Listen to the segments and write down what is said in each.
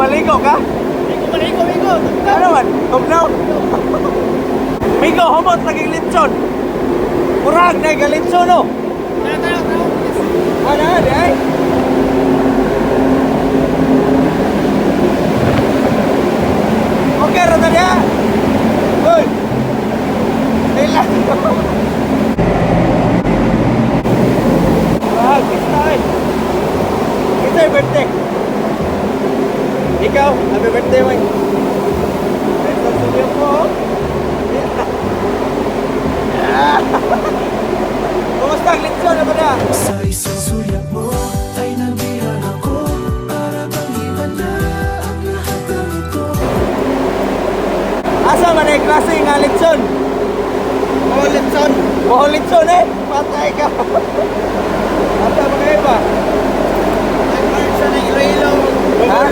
Maligo ka? Migo, maligo, migo. Ano man? Tugnaw? Migo, humot laging litson. Murag na galitson no. Tara, tara, tara. Ano di ay? Okay ra ta diha. Hoy. Dila. Murag, basta ay. Ito yung birthday. Ikaw, happy birthday, man. Ito sa ko. Oh. Kumusta ang litson na ba na? Sa isang sulyap mo ay nabihag ako. Para bang iba na ang lahat ng ito. Asa man ay klase nga litson? Oh, litson. Bohol litson eh. Patay ka. Asa man kayo ba? Ay, parang siya ng Iloilo. Ha?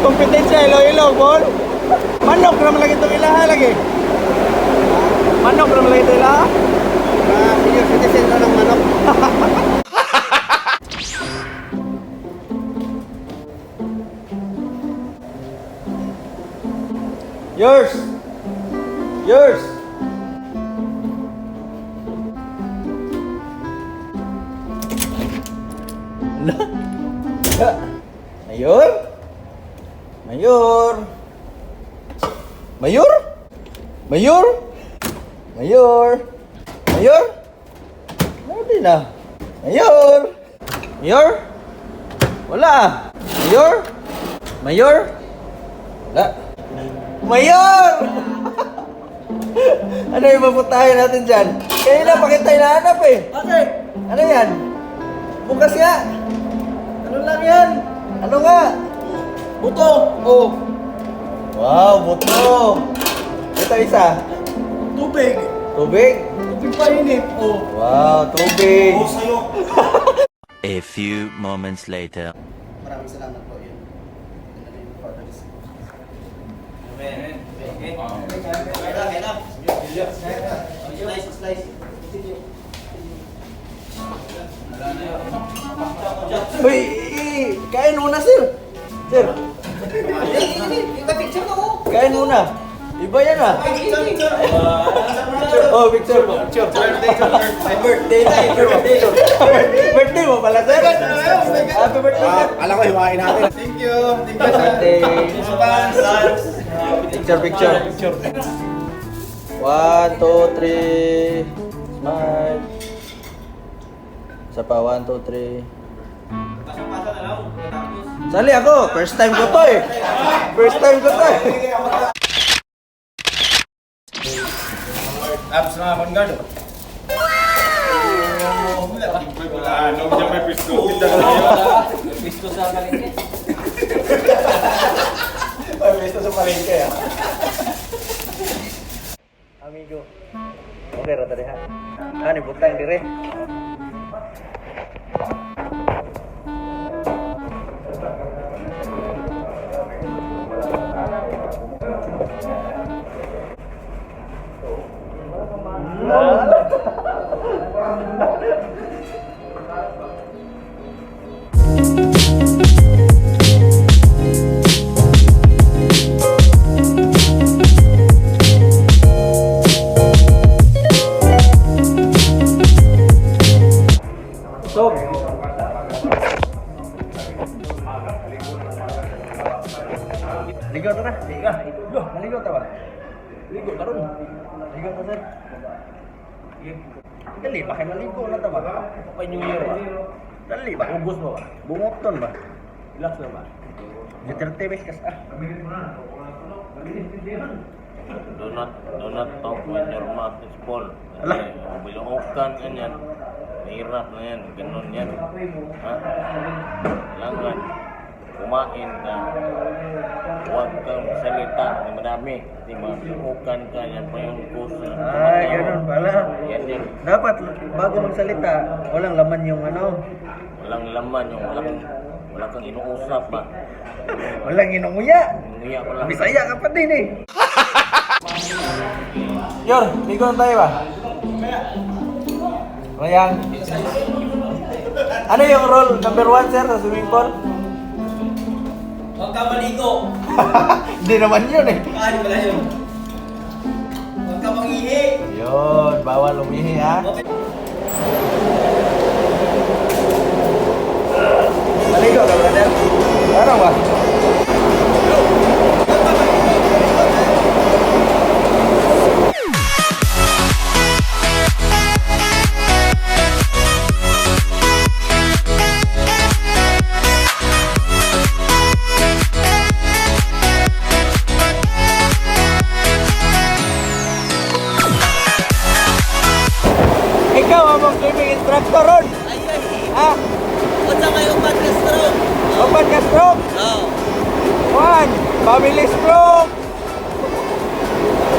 Kompetensya Iloilo, Bohol. Manok naman lagi itong ilaha lagi. Manok naman lagi itong ilaha. Ah, senior citizen na ng manok. Yours. Yours. Ano? Mayor? Mayor? Mayor? Mayor? Mayor? Mayor? Ano din ah? Mayor? Mayor? Wala ah. Mayor? Mayor? Wala. Mayor! Ano yung maputahin natin dyan? Kanina pa kita hinahanap eh. Bakit? Ano yan? Bukas nga. Ano lang yan? Ano nga? Buto. Oh. Wow, buto. Ito isa. Tubig. Tubig. Tubig painit. Oh. Wow, tubig. Oh, sa'yo. A few moments later. Maraming salamat po yun. In the name of the Father, the Son, Amen. Kaya na, kaya na. Slice, slice. Uy, kain muna, sir. Sir, Picture na ko. Kain muna. Iba yan ah. Picture, picture. Oh, picture mo. Picture. Birthday na, eh, birthday. Birthday mo pala, sir. Happy birthday, sir. Alam ko, hiwain natin. Thank you. Thank you, sir. Birthday. Fans. Picture, picture. One, two, three. Smile. Isa pa, one, two, three. Sali ako. First time ko to eh. First time ko to eh. Apps na vanguard. Ano, diyan may pisto. Ay, pwesto sa palengke ah. Amigo. Okay, rata diha. Ani butang dire. Sob. Ligo ta na. Ligo. Maligo ta ba? Ligo karon. Ligo ta sir. Dali ba kay maligo na ta ba? Pa New Year ba? Dali ba? August mo ba? Bungoton ba? Relax na ba? Duterte bes kas ah. Do not talk when your mouth is full. Ala. Kasi biluokan ka niyan, mahirap na yan, ganun yan. Ha? Kailangan kumain ka, huwag kang salita ng madami. Kasi mabiluokan ka, yan pa yung cause ng Ay, ganun pala. Yan din. Dapat bago magsalita, walang laman yung ano. Walang laman yung wala kang inuusap ba? Walang inunguya. Nguya pa lang. Bisaya ka pa din eh. Yor, ligo na tayo ba? Mayang. Ano yung role number 1, sir, sa swimming pool? Huwag ka maligo. Hindi naman yun eh. Ay, pala yun. Huwag ka mangihi. Yun, bawal umihi ha. Maligo ka, brother? Ano ba? Ikaw ang mong swimming instructor ron. Ay, ay. Ha? Unsa kayo podcast stroke? Open ka stroke. Oo. One, family stroke.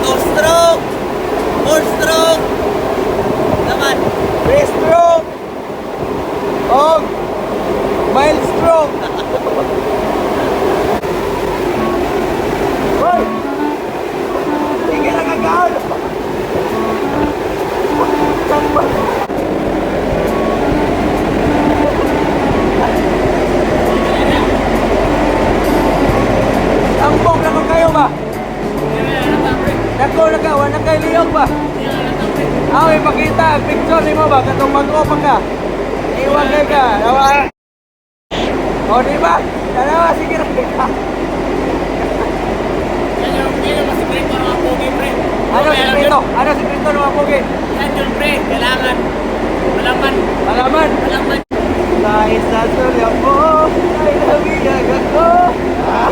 Two stroke. Four stroke. Naman. Three stroke. Og mild stroke. Hoy! Sige lang ang gaon. Tambal. Tambok na ko kayo ba? Dako na ka, wala kay liyog ba? Aw, ipakita ang picture nimo ba katong bag-o pa ka. Iwan kay ka. Awa. O di ba? Dalawa sige ra ka. Yan yung masikreto ng mga pogi, pre. Ano sikreto? Ano sikreto ng mga pogi? Yan yun, pre. Kailangan. Malaman. Malaman. Malaman. Sa isa surya mo, ay nabiyag ako. Ah.